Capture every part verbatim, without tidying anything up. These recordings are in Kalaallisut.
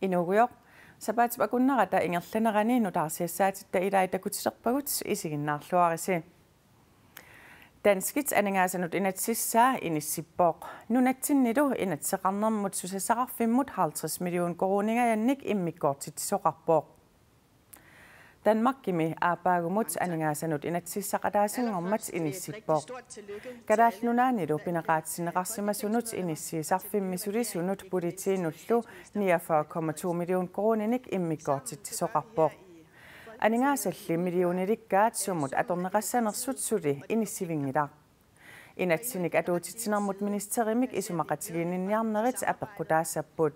Inuugujoq. Sapaatip akunnerata ingerlanerani nutaarsiassaatitta ilai takutilerpagut, isiginnaarluarisi. Danskit aningaasanut inatsissaa inissippoq. Nunatsinnilu inatsiseqarnermut susassaqarfimmut halvtreds million koruuningajannik immikkoortitsisoqarpoq. Danmarkimi aappaagumut aningaasanut inatsisissaq ataasinngormat inissippoq. Kalaallit Nunaannilu pineqaatissinneqarsimasunut inissiisarfimmi sulisunut politiinullu niogfyrre komma to million koruuninik immikkoortitsisoqarpoq. Aningaasalli millionilikkaat sumut atorneqassanersut suli inissivinngilaq. Inatsinik atuutitsinermut ministerimik isumaqatigiinniarnerit apeqqutaassapput.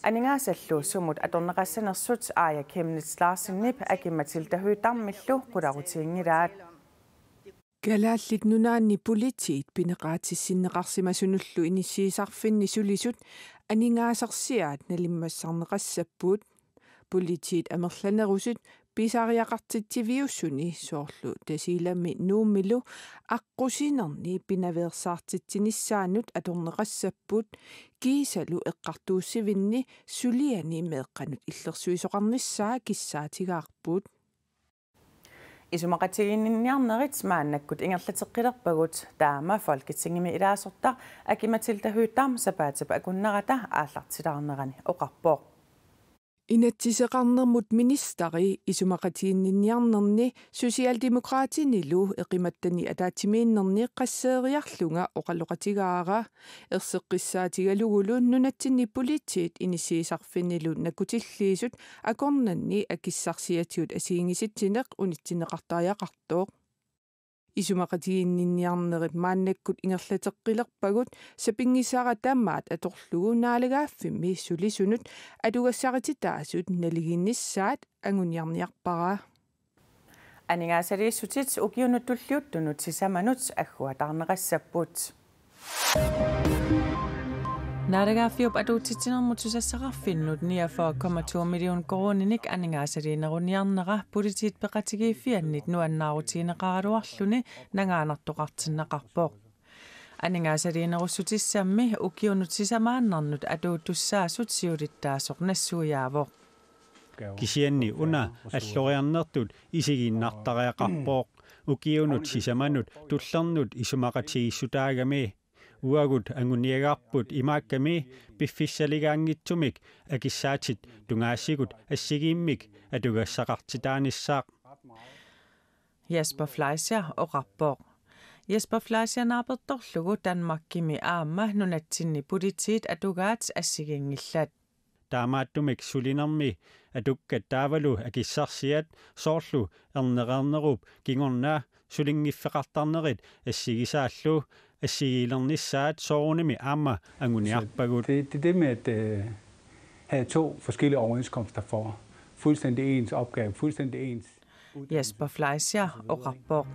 Aningaasallu sumut atorneqassanersut Aaja Chemnitz Larsenip Aki-Matilda Høegh-Damillu qularutiginngilaat. Kalaallit Nunaanni politiit pineqaatissinneqarsimasunullu inissiisarfinni sulisut aningaasarsiaat nalimmassarneqassapput. Politiit amerlanerusut pisariaqartitsiviusuni soorlu Tasiilami Nuummilu aqqusinerni pinaveersaartitsinissaanut atorneqassapput, kiisalu eqqartuussivinni suliani meeqqanut illersuisoqarnissaa kissaatigaarput. Isumaqatigiinniarnerit maannakkut ingerlateqqilerpagut, taama Folketingimi ilaasortaq Aki-Matilda Høegh-Dam sapaatip akunnerata aallartilaarnerani oqarpoq. Inatsiseqarnermut ministeri isumaqatigiinniarnerni Socialdemokratinilu eqimattani ataatsimiinnerni qasseeriarlunga oqaloqatigaara. Erseqqissaatigalugulu nunatsinni politiit inissiisarfinnilu nakutilliisut akornanni akissarsiatigut assigiinngisatsineq unitsinneqartariaqartoq. Isumaqatigiinniarnerit maannakkut ingerlateqqilerpagut, sapinngisaara tamaat atorlugu naalagaaffimmi sulisunut atugassarititaasut naligiinnissaat anguniarniarpara. Aningaasaliissutit ukiunut tulliuttunut sisamanut agguataarneqassapput. Naalagaaffiup atuutitsinermut susassaqarfinnut niogfyrre komma to million koruuninik aningaasaliineruniarnera politiit peqatigiiffiannit nuannaarutigineqaraluarluni nangaanartoqartinneqarpoq. Aningaasaliinerussutissammi ukiunut sisamaannarnut atuutussaasut siulittaasoq nassuiaavoq. Kisianni una alloriarnertut isigiinnartariaqarpoq ukiunut sisamanut tullernut isumaqatigiissutaagami. Uagut anguniagarput imaakkami piffissaligaanngitsumik akissaatit tungaasigut assigiimmik atugassaqartitaanissaq. Jesper Fleischer oqarpoq. Jesper Fleischer naapertorlugu Danmarkimi aamma nunatsinni politiit atugaat assigiinngillat. Taamaattumik sulinermi atukkat taavalu akissarsiat soorlu ernereernerup kingorna sulinngiffeqartarnerit assigisaallu assigiilernissaat soorunami aamma anguniarpagut. Det, det er det med at øh, have to forskellige overenskomster for fuldstændig ens opgave, fuldstændig ens Jesper Fleischer oqarpoq.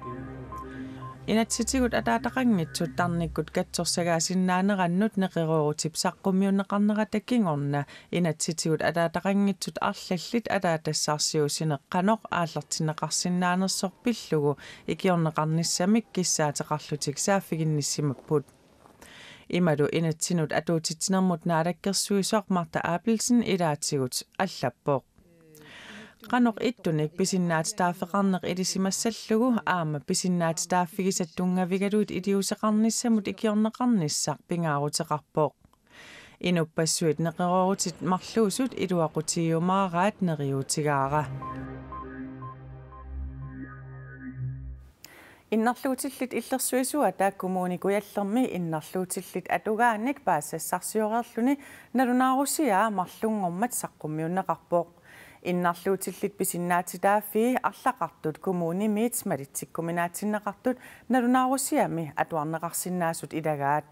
Inatsisitigut ataataqanngitsut tarnikkut katsorsagaasinnaanerannut neqeroorutip saqqummiunneqarnerata kingorna inatsisitigut ataataqanngitsut arlallit ataatassarsiuussineq qanoq aallartinneqarsinnaanersoq pillugu ikiorneqarnissamik kissaateqarlutik saaffiginnissimapput. Imalu inatsinut atuutitsinermut naalakkersuisoq Martha Abelsen ilaatigut allappoq. Qanoq ittunik pisinnaatitaaffeqarneq ilisimassallugu aamma pisinnaatitaaffigisat tunngavigalugit iliuuseqarnissamut ikiorneqarnissaq pingaaruteqarpoq. Inuppassuit neqeroorutit marluusut iluaqutigiumaaraat neriuutigaara. Innarluutillit illersuisuata Kommune Kujallermi innarluutillit atugaanik paasisassarsioreerluni nalunaarusiaa marlunngormat saqqummiunneqarpoq. Innarluutillit pisinnaatitaaffii arlaqartut kommunimiit malitsikkuminaatsinneqartut nalunaarusiami atuarneqarsinnaasut ilagaat.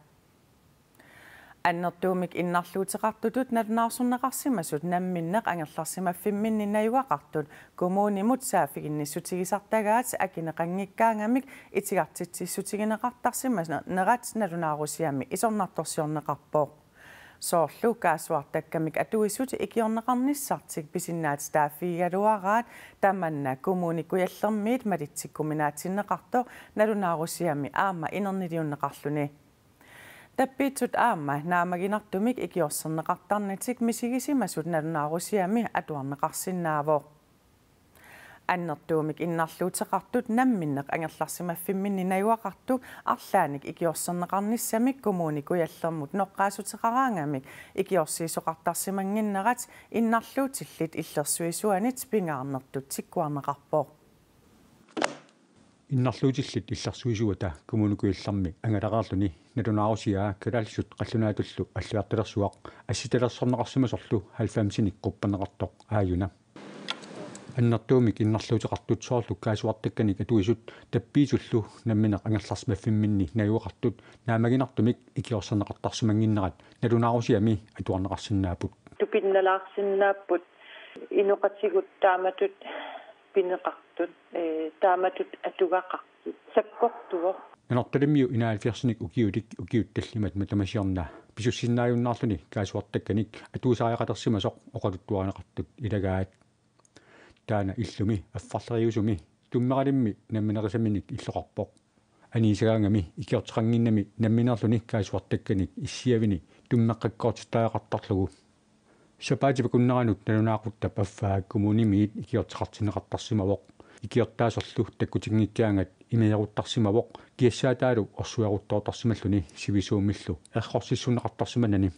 Annertuumik innarluuteqartutut nalunaarsorneqarsimasut namminneq angerlarsimaffimminni najugaqartut kommunimut saaffiginnissutigisartagaat akineqanngikkaangamik itigartitsissutigineqartarsimanerat nalunaarusiami isornartorsiorneqarpoq. Soorlu kaassuartakkamik atuisut ikiorneqarnissartik pisinnaatitaaffigigaluaraat tamanna Kommune Kujallermiit malitsikkuminaatsinneqartoq nalunaarusiami aamma inerniliunneqarluni. Tappiitsut aamma naammaginartumik ikiorserneqartarnatik misigisimasut nalunaarusiami atuarneqarsinnaavoq. Annertuumik innarluuteqartut namminneq angerlarsimaffimminni najugaqartut arlaannik ikiorserneqarnissamik Kommune Kujallermut noqqaassuteqaraangamik ikiorsiisoqartarsimannginnerat innarluutillit illersuisuanit pingaarnertut tikkuarneqarpoq. Innarluutillit illersuisuata Kommune Kujallermi angalareerluni nalunaarusiaa kalaallisut qallunaatullu alliartalersuaq assitalersorneqarsimasorlu halvfemsinik qupperneqartoq aajuna. Annertuumik innarluuteqartut soorlu kaassuartakkanik atuisut tappiitsullu namminneq angerlarsimaffimminni najugaqartut naammaginartumik ikiorserneqartarsimannginnerat nalunaarusiami atuarneqarsinnaapput. Tupinnalaarsinnaapput inoqatigut taamatut pineqartut, ee, taamatut atugaqartut, sakkortuvoq. Nanortalimmiut enoghalvfjerdsinik ukiulik ukiut tallimat matuma siorna pisussinnaajunnaarluni kaassuartakkanik atuisariaqalersimasoq oqaluttuarineqartut ilagaat. Taanna illumi affarleriusumi tummeqalimmi namminerisaminik illoqarpoq. Aniisagaangami ikiorteqannginnami nammineerluni kaassuartakkanik issiavini tummeqqakkoortittariaqartarlugu. Sapaatip akunneranut nalunaaquttap affaa kommunimiit ikiorteqartinneqartarsimavoq. Ikiortaasorlu takkutinngikkaangat imaaruttarsimavoq kiassaataalu orsueruttoortarsimalluni sivisuumillu errorsissunneqartarsimannani.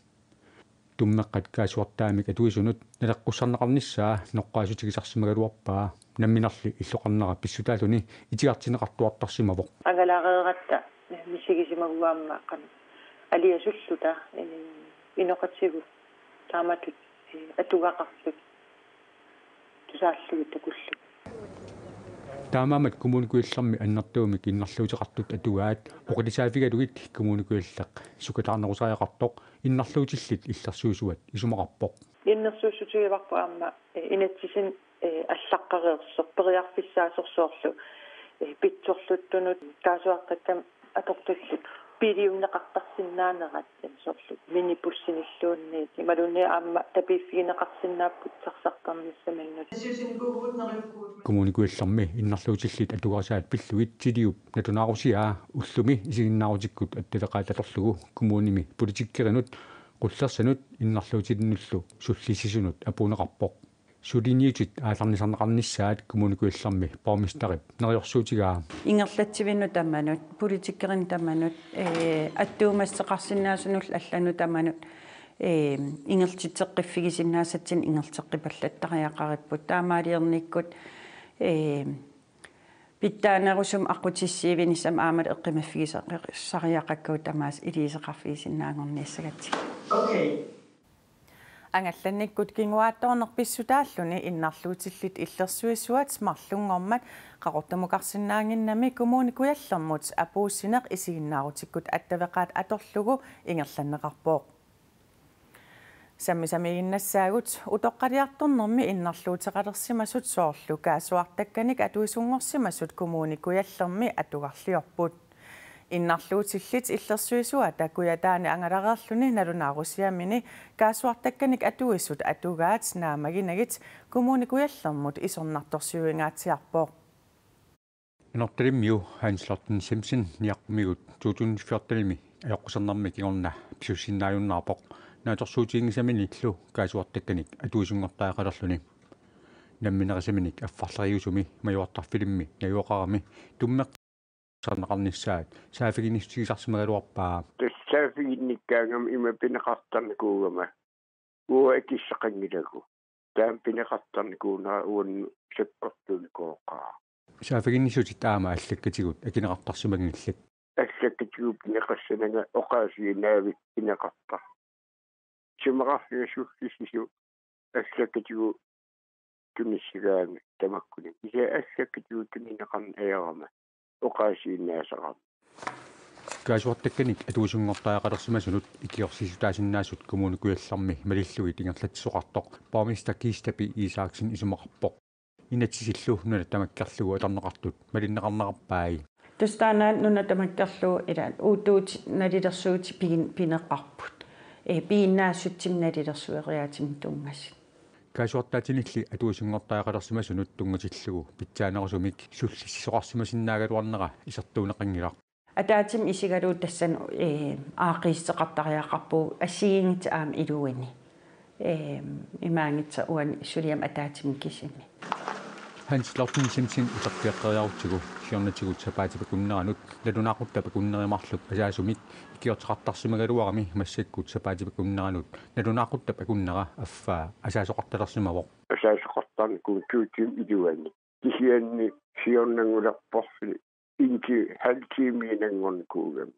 Tummeqqat kaassuartaamik atuisunut naleqqussarneqarnissaa noqqaassutigisarsimagaluarpaa namminerli illoqarnera pissutaalluni itigartinneqartuartarsimavoq. Angalareeratta misigisimaguaamma qanoq aliasulluta, ee, inoqatigut taamatut, ee, atugaqartut tusaallugit takullugit. Taamaammat Kommune Kujallermi annertuumik innarluuteqartut atugaat oqilisaaffigalugit Kommune Kujalleq sukkataarnerusariaqartoq innarluutillit illersuisuat isumaqarpoq. Innersuussutigivarput aamma, ee, inatsisin, ee, allaqqareersoq periarfissaasoq soorlu, ee, pitsorluttunut kaassuartakkami atortullu biiliunneqartarsinnaanerat, ee, soorlu minibussinilluunniit imaluunniit aamma tapiiffigineqarsinnaapput sarsartarnissaminnut. Kommune Kujallermi innarluutillit atugarisaat pillugit Tiliup natunaarusiaa ullumi isiginnaarutikkut attaveqaat atorlugu kommunimi politikerinut, qullersanut innarluutilinnullu sullissisunut apuunneqarpoq. Suliniutit aallarnisarneqarnissaat Kommune Kujallermi borgmesterip neriorsuutigaa. Ingerlatsivinut tamanut, politikerinut tamanut, ee, attuumassuteqarsinnaasunullu allanut tamanut, ee, ingerlatitseqqiffigisinnaasatsinnut ingerlateqqipallattariaqaripput. Taamaaliornikkut, ee, pitsaanerusumik aqqutissiivinissamut aammalu eqqumaffigisariaqakkagut tamaasa iliuuseqarfigisinnaanngornissagatsigit. Okay. Angallannikkut kinguaattoorneq pissutaalluni innarluutillit illersuisuat marlunngormat Qaqortumukarsinnaannginnami Kommune Kujallermut apuussineq isiginnaarutikkut attaveqaat atorlugu ingerlanneqarpoq. Sammisamiiginnassaagut utoqqaliartornermi innarluuteqalersimasut soorlu kaassuartakkanik atuisunngorsimasut Kommune Kujallermi atugarliorput. Innarluutillit illersuisuata Kujataani angalareerluni nalunaarusiamini kaassuartakkanik atuisut atugaat naammaginagit Kommune Kujallermut isornartorsiuingaatsiarpoq. Nanortalimmiu Hans Lotten Simpson niaqqumigut to tusind fjortenimi ajoqusernermi kingorna pisussinnaajunnaarpoq naatsorsuutiginngisaminillu kaassuartakkanik atuisunngortariaqalerluni. Namminerisaminik affarleriusumi majuartarfilimmi najugaqarami tummeq- sarneqarnissaat saaffiginnissutigisarsimagaluarpaa. Tassa saaffiginnikkaangama ima pineqartarnikuugama. Uanga akissaqanngilagut. Taama pineqartarnikuunera uannut sakkortuunikuuvoq. Saaffiginnissutit aamma allakkatigut akineqartarsimanngillat. Allakkatigut pineqassananga oqaasii naavik pineqartarpoq. Isumaqarfik sullissisut allakkatigut tunissagaanni tamakkuninnga. Kisianni allakkatigut tunineqarneq ajorama oqaasiinnaasarama. Kaassuartakkanik atuisunngortariaqalersimasunut ikiorsiissutaasinnaasut Kommune Kujallermi malillugit ingerlatsisoqartoq borgmester Kiista P. Isaksen isumaqarpoq. Inatsisillu nuna tamakkerlugu atorneqartut malinneqarnerarpai. Tassa taanna nuna tamakkerlugu ila uuttuutit nalilersuutit pigin-, pineqarput. Ee, piginnaassutsimi nalilersueriaatsimi tunngasut. Kaassuartaatsinilli atuisunngortariaqalersimasunut tunngatillugu pitsaanerusumik sullissisoqarsimasinnaagaluarnera isertuunneqanngilaq. Ataatsimut isigalugu tassani, ee, aaqqiissuteqartariaqarpugut assigiinngitsut aamma iluini. Ee, imaanngitsoq uani suliami ataatsimut kisimi. Hans Lortensen uterteqqeriarutsigu siornatigut sapaatip akunneranut nalunaaquttap akunneri marluk asaasumik ikiorteqartarsimagaluarami massakkut sapaatip akunneranut nalunaaquttap akunnera affaa asaasoqartalersimavoq. Asaasoqartarnikuuvoq to timer iluani. Kisianni siornanngulerpoq inki halv timeinnanngornikuugami.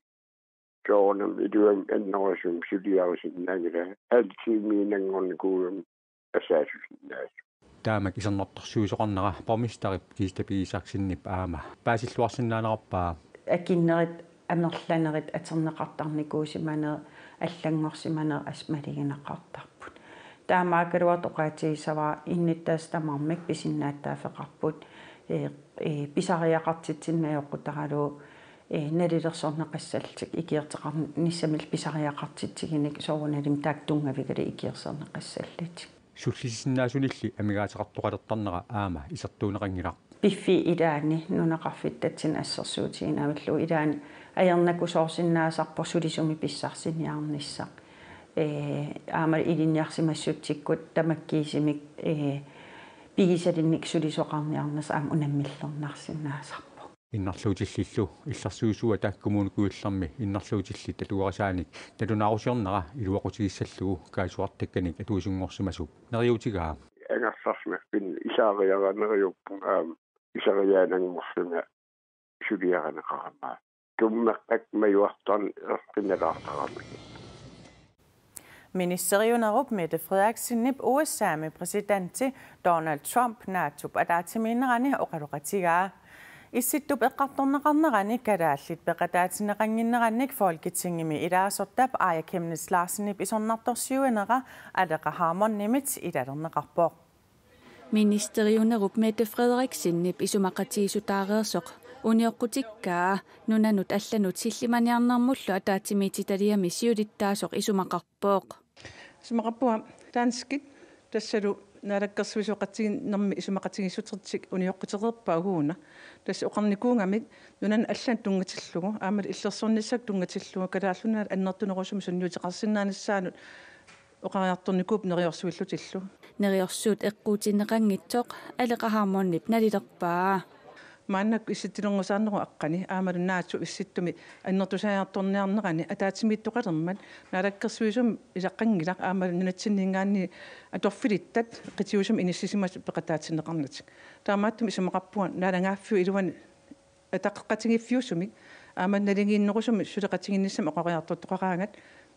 Soorunami iluamik annerusumik suliarusinnaanngilanga halv timeinnanngornikuugami asaasusinnaasut. Taamak isernortorsuisoqarnera borgmesterip Kista B. Isaksenip aamma paasilluarsinnaanerarpaa. Akinnerit amerlanerit atorneqartarnikuusimaneq allanngorsimaneq assut malugineqartarput. Taamaakkaluartoq oqaatigissavara innuttaasut tamarmik pisinnaatitaaffeqarput, ee, ee, pisariaqartitsineq ajoqutaralugu, ee, nalilersorneqassallutik ikiorteqarnissamillu pisariaqartitsigineq soorunalimi taakku tunngavigalugu ikiorserneqassallutik. Sullisinnaasunilli amigaateqartoqalertarnera aamma isertuunneqanngilaq. Piffiit ilaanni nunaqarfittatsinnik assersuutiginavillugu ilaanni ajornakusoorsinnaasarpoq sulisumik pissarsiniarnissaq. Ee, aamma ilinniarsimassutsikkut tamakkiisumik, ee, pigisalinnik sulisoqarniarnissaq aamma unammillernarsinnaasarpoq. Innarluutillillu illersuisuata Kommune Kujallermi innarluutillit atugarisaanik nalunaarusiornera iluaqutigissallugu kaassuartakkanik atuisunngorsimasup neriuutigaa. Angerlarsimaffinni isaariaraa neriuppunga aamma isariaannanngorlunga suliarineqarama. Tummeqqat majuartarneq eqqunalaartarami. Ministeriunerup Mette Frederiksenip U S A-mi præsidenti Donald Trump NATO-p ataatsimiinnerani oqaloqatigaa. Issittup eqqartorneqarnerani kalaallit peqataatinneqannginnerannik Folketingimi ilaasortap Aaja Chemnitz Larsenip isornartorsiuinera Aleqa Hammondimit ilalerneqarpoq. Ministeriunerup Mette Frederiksenip isumaqatigiissutaareersoq unioqqutikkaa nunanut allanut sillimaniarnermullu ataatsimiititaliami siulittaasoq isumaqarpoq. Isumaqarpunga danskit tassalu naalakkersuisooqatigiinnermi isumaqatigiissuteqartut unioqqutereerpaat uagut una. Tassa oqarnikuugamik nunanut allanut tunngatillugu, aamma illersornissakkut tunngatillugu, Kalaallit Nunaat annertunerusumik sunniuteqarsinnaanissaanut oqariartornikuupput neriorsuillutillu. Neriorsuut eqquutinneqanngitsoq Aleqa Hammondip nalilerpaa. Maannakkut issittulerngusaanerup aqqani aammalu NATO Issittumi annertusariartorniarnerani ataatsimiittoqalermat naalakkersuisumik ilaqqanngilaq aammalu nunatsinninngaanniit atorfilittat qitiusumik inissisimasut peqataatinneqarnatik. Taamaattumik isumaqarpunga naalagaaffiup iluani ataqeqatigiiffiusumik aamma naligiinnerusumik suleqatigiinnissamik oqariartortoqaraangat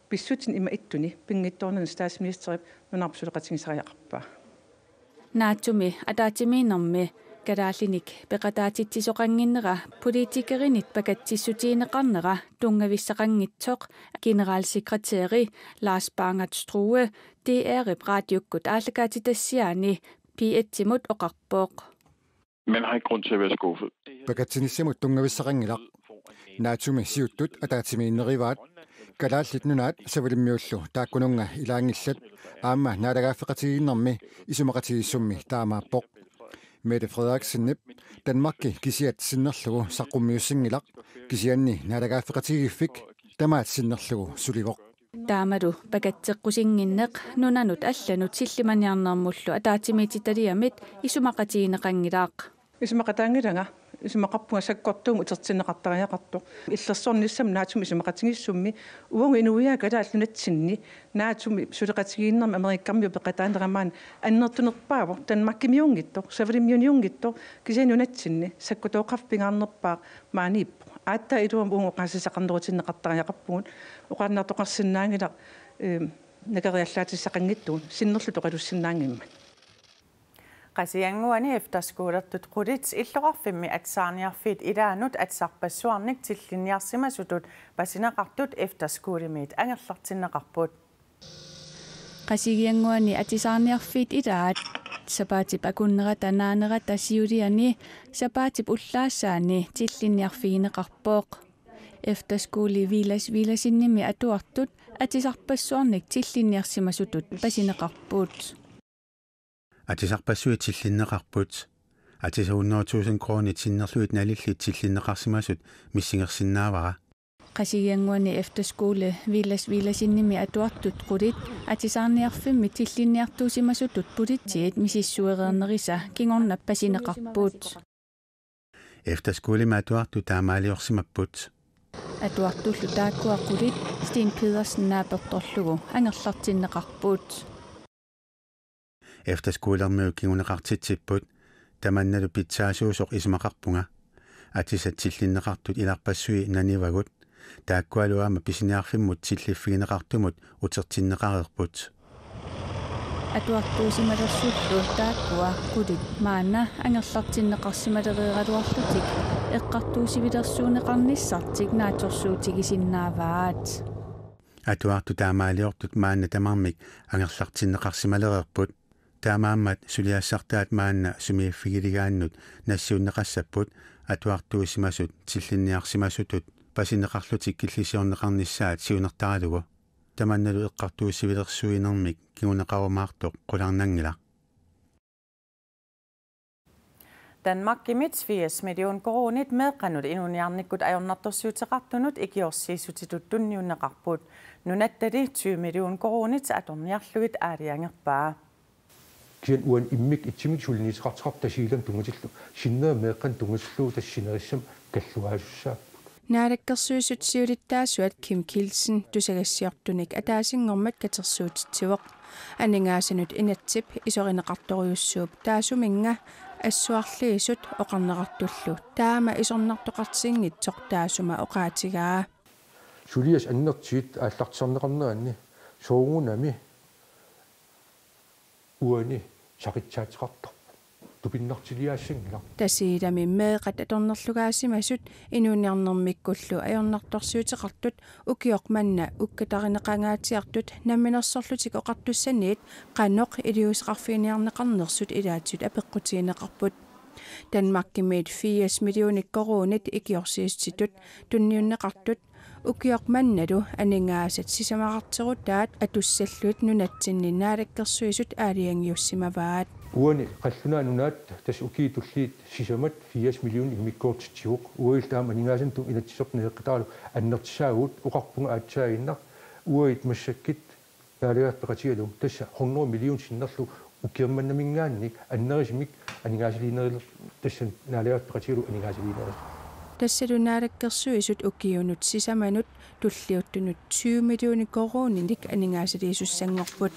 pissutsit ima ittuni pinngitsoornani statsministerip nunarput suleqatigisariaqarpaa. NATO-mi ataatsimiinnermi kalaallinik peqataatitsisoqannginnera politikerinit pakatsissutigineqarnera tunngavissaqanngitsoq generalsekretæri Lars Bangert Strohe D R-ip raadiukkut aallakaatitassiaani P et-imut oqarpoq. Man har ikke grund til at være skuffet. Pakatsinissamut tunngavissaqanngilaq. NATO-mi siuttut ataatsimiinnerivaat. Kalaallit Nunaat Savalimmiullu taakkununnga ilaanngillat. Aamma naalagaaffeqatigiinnermi isumaqatigiissummi taamaappoq. Mette Frederiksenip Danmarki kisiat sinnerlugu saqqummiussinngilaq, kisianni naalagaaffeqatigiiffik tamaat sinnerlugu sulivoq. Taamalu pakatseqqusinnginneq nunanut allanut sillimaniarnermullu ataatsimiititaliamit isumaqatigineqanngilaq. Isumaqataanngilanga, isumaqarpunga sakkortuumik utertinneqartariaqartoq. Illersornissamut NATO-mi isumaqatigiissummi uagut inuiaat Kalaallit Nunatsinni NATO-mi suleqatigiinnermi Amerikkarmiut peqataanerat maani annertunerpaavoq, Danmarkimiunngitsoq, Savalimmiuniunngitsoq, kisianni nunatsinni sakkutooqarfik pingaarnerpaaq maaniippoq. Aatsaat iluamik uagut oqaasissaqarnerutinneqartariaqarpugut, oqaannartoqarsinnaanngilaq, eem, nakeriallaatissaqanngitsugut, sinnerluta oqalussinnaanngimmat. Qasigiannguani efterskolertut qulit illoqarfimmi atisaarniarfiit ilaannut atisarpassuarnik tillinniarsimasutut pasineqartut efterskolemiit angerlartinneqarput. Qasigiannguani atisaarniarfiit ilaat sapaatip akunnerata naanerata siuliani sapaatip ullaassaani tillinniarfigineqarpoq. Efterskole Villads Villadsenimi atuartut atisarpassuarnik tillinniarsimasutut pasineqarput. Atisarpassuit tillinneqarput. Atisat hundrede tusind koruunit sinnerlugit nalillit tillinneqarsimasut missingersinnaavara. Qasigiannguani Efterskole Villads Villadsenimi atuartut qulit atisaarniarfimmi tillinniartuusimasutut politiit misissuereernerisa kingorna pasineqarput. Efterskolemi atuartut taamaaliorsimapput. Atuartullu taakkua qulit Steen Pedersen naapertorlugu angerlartinneqarput. Efterskolermiut kinguneqartitsipput, tamannalu pitsaasuusoq isumaqarpunga. Atisat tillinneqartut ilarpassui nanivagut, taakkualu aamma pisiniarfimmut tilliffigineqartumut utertinneqareerput. Atuartuusimalersullu taakkua qulit maanna angerlartinneqarsimalereeraluarlutik eqqartuussivilersuunneqarnissartik naatsorsuutigisinnaavaat. Atuartut taamaaliortut maanna tamarmik angerlartinneqarsimalereerput. Taamaammat suliassartaat maanna sumiiffigiligaannut nassiunneqassapput atuartuusimasut tillinniarsimasutut pasineqarlutik killissiorneqarnissaat siunertaralugu. Tamannalu eqqartuussivilersuinermik kinguneqarumaartoq qularnanngilaq. Danmarkimit firs million koruunit meeqqanut inuuniarnikkut ajornartorsiuteqartunut ikiorsiissutitut tunniunneqarput. Nunattali tyve million koruunit atorniarlugit aalajangerpaa. Kisianni uani immikkut ittumik suliniuteqartoqartoq Tasiilami tunngatillugu, sinneri meeqqanut tunngatillugu tassa sinerissami kalluaasussaapput. Naalakkersuisut siulittaasuat Kim Kielsen tusagassiortunik ataasinngormat katersuutitsivoq. Aningaasanut inatsip isorineqartorujussuup taassuminnga assuarliisut oqarneqartullu taama isornartoqartinngitsoq taassuma oqaatigaa. Suliassat annertuut aallartisarneqarneranni soorunami uani saqitsaateqartarpoq. Tupinnartiliaassanngilaq. Tasiilami meeqqat atornerlugaasimasut inuuniarnermikkullu ajornartorsiuteqartut ukioq manna ukkatarineqangaatsiartut namminersorlutik oqartussaniit qanoq iliuuseqarfiginiarneqarnersut ilaatsut apeqqutigineqarput. Danmarkimiit firs millionit koruunit ikiorsiissutitut tunniunneqartut ukioq mannalu aningaasat sisamaqarterutaat atussallugit nunatsinni naalakkersuisut aalajangiussimavaat. Uani qallunaat nunaat tassa ukiut tulliit sisamat firs million immikkoortitsivoq. Uagut taama aningaasanut inatsisertut naleqqittaralu annertusaagut, oqarpunga aatsaannguaq uagut massakkut Naalagarta peqatigalugu tassa hundrede million sinnerlugu ukioq mannaminngaanniit annerusumik aningaasaliinerit tassa Naalagarta peqatigalugu aningaasaliinerit. Tassalu naalakkersuisut ukiunut sisamanut tulliuttunut tyve millioner koruuninik aningaasaliisussanngorput.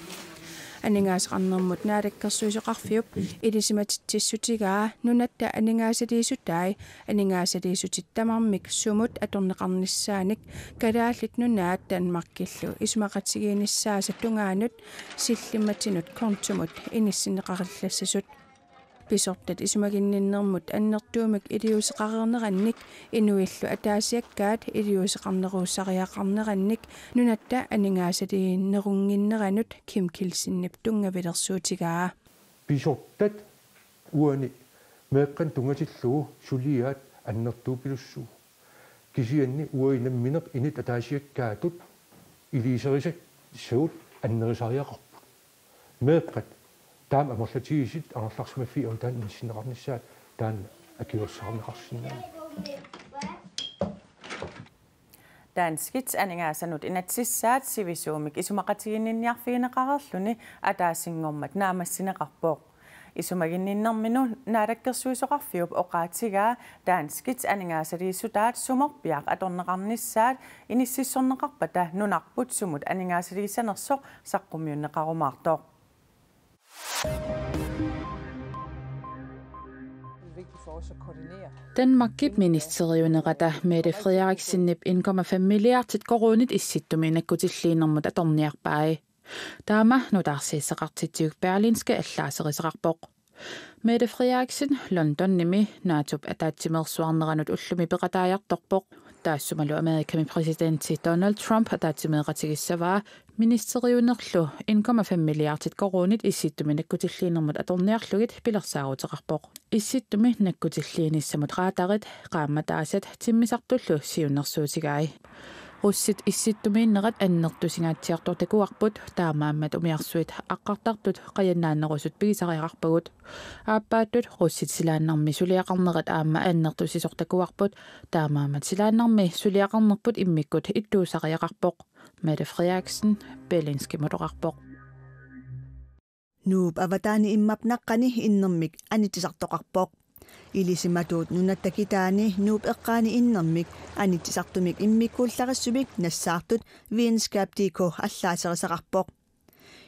Aningaaseqarnermut naalakkersuisoqarfiup ilisimatitsissutigaa nunatta aningaasaliisutai aningaasaliissutit tamarmik sumut atorneqarnissaanik Kalaallit Nunaat Danmarkillu isumaqatigiinnissaasa tungaanut sillimmatinut kontumut inissinneqarillassasut. Pisortat isumaginninnermut annertuumik iliuuseqareernerannik inuillu ataasiakkaat iliuuseqarnerussariaqarnerannik nunatta aningaasaliinerunnginneranut Kim Kielsenip tunngavilersuutigaa. Pisortat uani meeqqanut tunngatillugu suliaat annertuupilussuuvoq. Kisianni uagut nammineq inuit ataasiakkaatut iliuuserisassagut annerusariaqarput. Meeqqat taama amerlatigisut angerlarsimaffiit aamma taanna inissinneqarnissaat taanna akuersaarneqarsinnaavoq. Danskit aningaasanut inatsissaat sivisuumik isumaqatiginninniarfigineqareerluni ataasinngormat naammassineqarpoq. Isumaginninnerminut naalakkersuisoqarfiup oqaatigaa danskit aningaasaliissutaat sumorpiaq atorneqarnissaat inississorneqarpata nunarput sumut aningaasaliissanersoq saqqummiunneqarumaartoq. Danmarkip ministeriunerata Mette Frederiksenip en komma fem milliardit koruunit Issittumi nakkutilliinermut atorniarpai. Taama nutaarsiassaqartitsiuk Berlingske allaaserisaqarpoq. Mette Frederiksen Londonimi NATO-p ataatsimeersuarneranut ullumi peqataajartorpoq. Taassumalu Amerikami præsidenti Donald Trump ataatsimeeqatigissavaa ministeriunerlu en komma fem milliardit koruunit Issittumi nakkutilliinermut atorniarlugit pilersaaruteqarpoq. Issittumi nakkutilliinissamut radarit, qaammataasat timmisartullu siunnersuutigai. Russit Issittumiinnerat annertusingaatsiartoq takuarput, taamaammat umiarsuit aqqartartut qajannaannerusut pigisariaqarpagut. Aappaattut russit silaannarmi suliaqarnerat aamma annertusisoq takuarput, taamaammat silaannarmi suliaqarnerput immikkut ittuusariaqarpoq. Mette Frederiksen, Berlingskemut oqarpoq. Nuup avataani immap naqqani innermik anitsisartoqarpoq. Ilisimatuut nunatta kitaani Nuup eqqaani innermik anitsisartumik immikkuullarissumik nassaartut Videnskab dk allaaserisaqarpoq.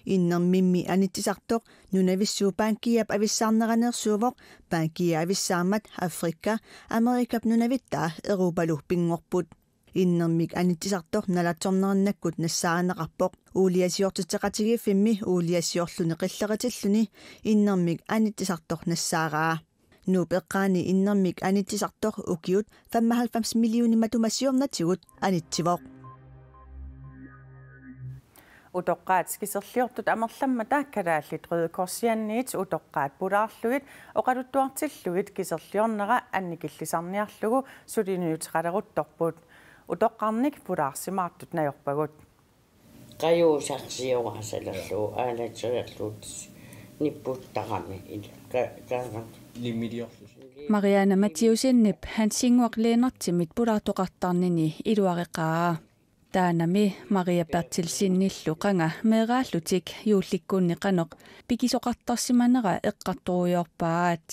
Innermimmi anitsisartoq Nunavissuu Bankiap avissaarneraneersuuvoq, Bankia avissaarmat Afrika, Amerikap nunavittaa Europalu pinngorput. Innermik anitsisartoq nalatsornerinnakkut nassaarineqarpoq. Uuliasiortitseqatigiiffimmi uuliasiorluni qilleritilluni innermik anitsisartoq nassaaraa. Nuup eqqaani innermik anitsisartoq ukiut femoghalvfems millionit matuma siornatigut anitsivoq. Utoqqaat kiserliortut amerlammata Kalaallit Røde Korsianniit utoqqaat pulaarlugit oqaluttuartillugit kiserliornera annikillisarniarlugu suliniuteqaleruttorput. Utoqqarnik pulaarsimaartut najorpagut. Qajuusarsioraasalerlugu aalateriarlugu nipputtarami il-, ka-, kaanga. Limmiliorlusi. Mariana Mathiussenip Hans Inguaq Lennartimit pulaartoqartarnini iluareqaa. Taannami Maria Berthelsenillu qanga meeraallutik juullikkunni qanoq pikisoqartarsimanera eqqartorujoorpaat.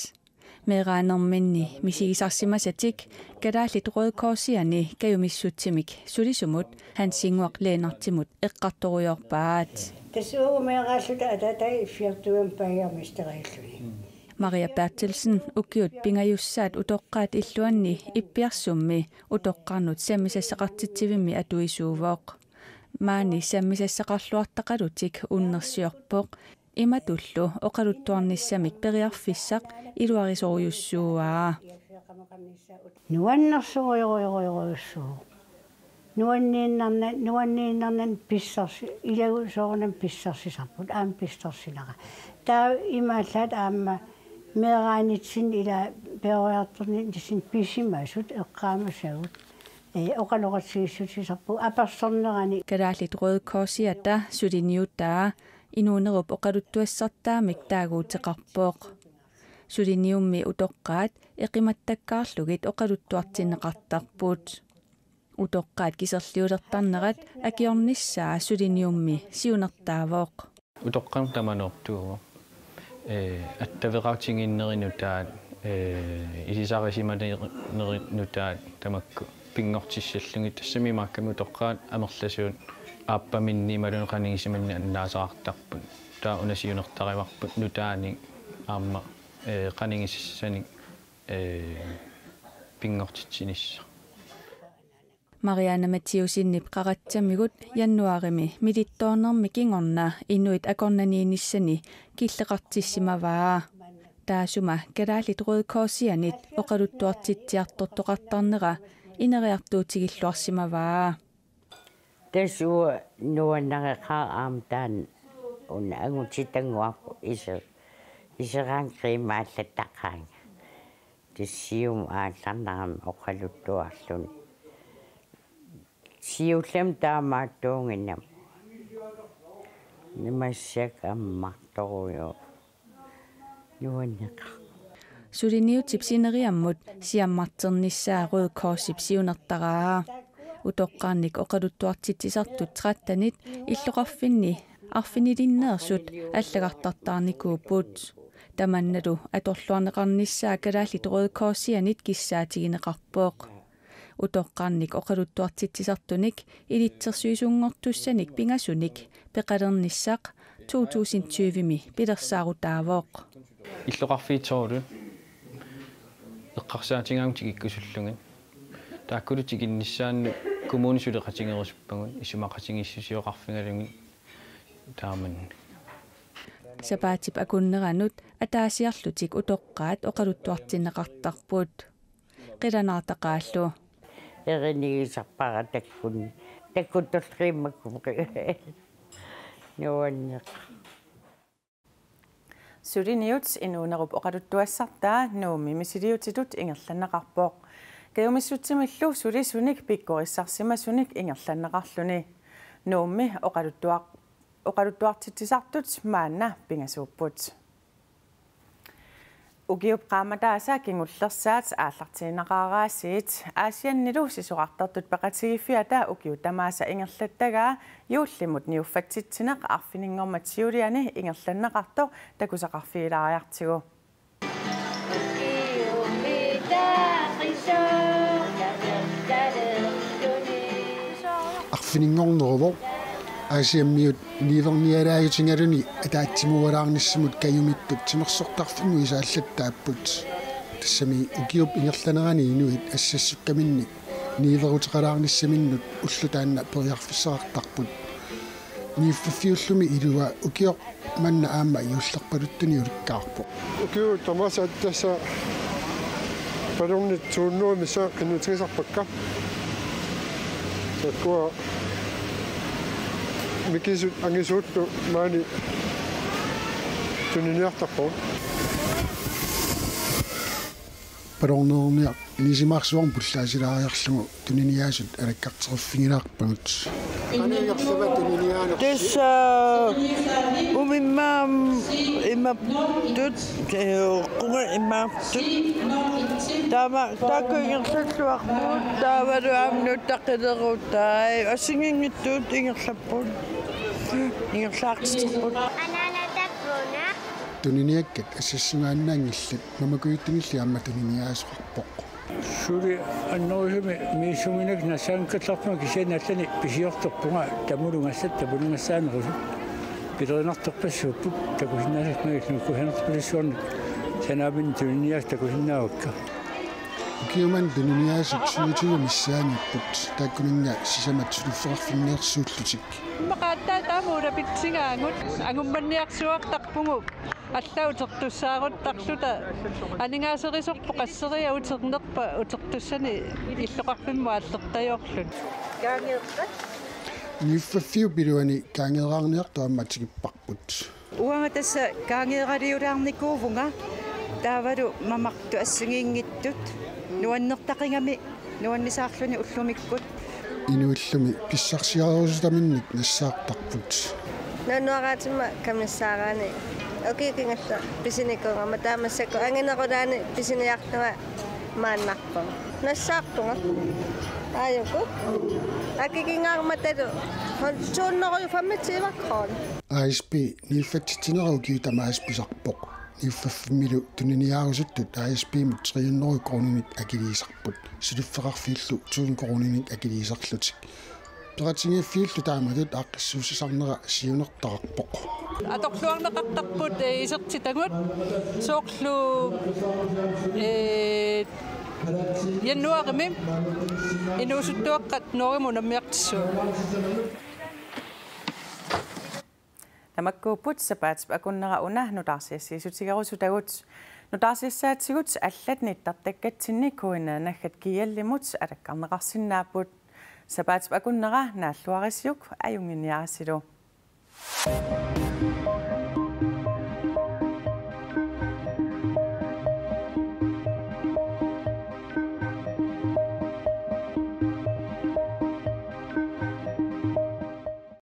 Meeraanerminni misigisarsimasatik Kalaallit Røde Korsiani kajumissutsimik sulisumut Hans Inguaq Lennartimut eqqartorujoorpaat. Tassa uagut meeraalluta ataatai iffiortuugami bagermesteriulluni. Maria Berthelsen ukiut pingajussaat utoqqaat illuanni Ippiarsummi utoqqarnut sammisassaqartitsivimmi atuisuuvoq. Maani sammisassaqarluartaqalutik unnersiorpoq, imatullu oqaluttuarnissamik periarfissaq iluarisorujussuuaa. Nuannersorujorujorujussuuvoq. Nuanniinnarna-, nuanniinnarnani pissarsi-, ilagut soorunami pissarsisarput, aamma pissarsinera. Taava imaallaat aamma meeraanitsinni ila peroriartornitsinni pisimasut eqqaamasagut. Ee, oqaloqatigiissutisarput apersornerani. Kalaallit Røde Korsiata suliniutaa inuunerup oqaluttuassartaamik taaguuteqarpoq. Suliniummi utoqqaat eqimattakkaarlugit oqaluttuartinneqartarput. Utoqqaat kiserliulertarnerat akiornissaa suliniummi siunertaavoq. Utoqqarnut tamaneersuuvoq. Ee, attaveqartigiinnerit nutaat, ee, ilisarisimanerit nutaat tamakku pinngortissallugit, tassami imaakkami utoqqaat amerlasuut aappaminni imaluunniit qanigisimanni annaasaqartarput. Taava una siunertarivarput nutaanik aamma, ee, qanigisassanik, ee, pinngortitsinissaq. Mariana Mathiussenip qaratsamigut januaarimi milittoornermi kingorna inuit akornanniinissani killeqartissimavaa. Taassuma Kalaallit Røde Korsianit oqaluttuartitsiartortoqartarnera ineriartuutigilluarsimavaa. Tassa uanga nuannareqaara aamma taanna una angutitannguarput ise-, iseraangama qiimaallattaqaanga. Tassa siumut aallarnerama oqaluttuarluni. Siullermik taamaattuunngimmat. Nimassak ammartorujuk. Nuanneqaaq. Suliniutip sineriammut siammarternissaa Røde Korsip siunertaraa. Utoqqarnik oqaluttuartitsisartut trettenit illoqarfinni arfinilinneersut allagartartaarnikuupput. Tamannalu atorluarneqarnissaa Kalaallit Røde Korsianit kissaatigineqarpoq. Utoqqarnik oqaluttuartitsisartunik ilitsersuisunngortussanik pingasunik peqalernissaq to tusind tyvemi pilersaarutaavoq. Illoqarfiit soorlu eqqarsaatigaangata tikikkusullugit. Taakkulu tikinnissaannut kommunit suleqatigerusuppagut isumaqatigiissusioqarfigalugit taamannak. Sapaatip akunneranut ataasiarlutik utoqqaat oqaluttuartinneqartarput. Qilanaartaqaallu. Erinigisarpara takkun-, takkuttorliimmakku. Nuanneq. Suliniut inuunerup oqaluttuassartaa Nuummi misiliutitut ingerlanneqarpoq. Kajumissutsimillu sulisunik pikkorissarsimasunik ingerlanneqarluni. Nuummi oqaluttuar-, oqaluttuartitsisartut maanna pingasuupput. Ukiup qaammataasa kingullersaat aallartiinnaqaaraasiit Aasiannilu sisorartortut peqatigiiffiata ukiut tamaasa ingerlattagaa juullimut niuffatsitsineq arfininngormat siuliani ingerlanneqartoq takusaqarfigilaariartigu. Arfininngorneruvoq Aasiammiut niuernialaajutigaluni ataatsimuualaarnissamut kajumittut timersortarfimmut isaallattaapput. Tassami ukiup ingerlanerani inuit assassukkaminnik niueruteqalaarnissaminnut ulloq taanna periarfissaqartarput. Niuffaffiullumi ilua ukioq manna aamma juullerpaluttuni ulikkaarpoq. Ukiut tamaasa tassa ballonit to hundrede missaat qinnuteqartarpakka. Taakkua mikisut angisuullu maani tuniniartarpagut. Ballonniarniarsimaarsuarmut pullaasilaariarlugu tuniniaasut alakkarteruffigilaarpagut. Tassa umimmaam imattut, eh, qunga imattut. Taama taakku ingerlalluarput, taavalu aamma nuuttaqilerutai assigiinngitsut ingerlapput. Ingerlaartiterput. Tuniniakkat assassingaannaanngillat, mamakujuttunilli aamma tuniniaasoqarpoq. Suli annerusumik misissuineq nassaanngikkallarpunga, kisianni allanik pisiortorpunga tamulungassat, tamulungassaanerusut. Pilerinartorpassuupput takusinnaasut, maannakkut kusanartorpassuarnik sanaaminnik tuniniaasut takusinnaavakka. Ukiut manna tuniniaasut syvogtyve missaaniipput, taakkuninnga sisamat suliffeqarfinneersuullutik. Immaqa aatsaat taama ulapitsingaagut, angummanniarsuartarpugut. Alla utertussaaruttarluta, aningaaserisorput qasseriarluta uternerpa utertussani illoqarfimmut aallertajoorluni. Niuffaffiup iluani kaangeeraarniartut aamma tikipparput. Uanga tassa kaangeeraliulaarnikuuvunga, taavalu mamartut assigiinngitsut nuannertaqigami nuannisaarluni ullumikkut. Inuullumi pissarsiarerusutaminnik nassaartarput. Nalunaaraatima kamissaaraanni ukiut kingulleq pisinikuugama, taava massakkut anginerulaanni pisiniarlunga maannarpunga. Nassaarpunga. Aajuku. Akikingaarmatalu to hundrede og femogtyve kroner. A S P niuffatsitsinera ukiut tamaasa pisarpoq. Niuffaffimmilu tuniniaarusuttut A S P-mut tre hundrede koruuninik akiliisarput. Suliffeqarfiillu tusind koruuninik akiliisarlutik. Peqatigiiffiillu taamatut aaqqissuussisarnera siunertaqarpoq. Atorluarneqartarput, eh, isertitagut soorlu, eh, januaarimi inuusuttuaqqat Norgemut unammiartussaapput. Tamakkuupput sapaatip akunnera una nutaarsiassiissutigerusutagut. Nutaarsiassaatigut allat nittartakkatsinni K N R-naggat G L-imut alakkarneqarsinnaapput. Sapaatip akunnera naalluarisiuk, ajunnginniarisilu.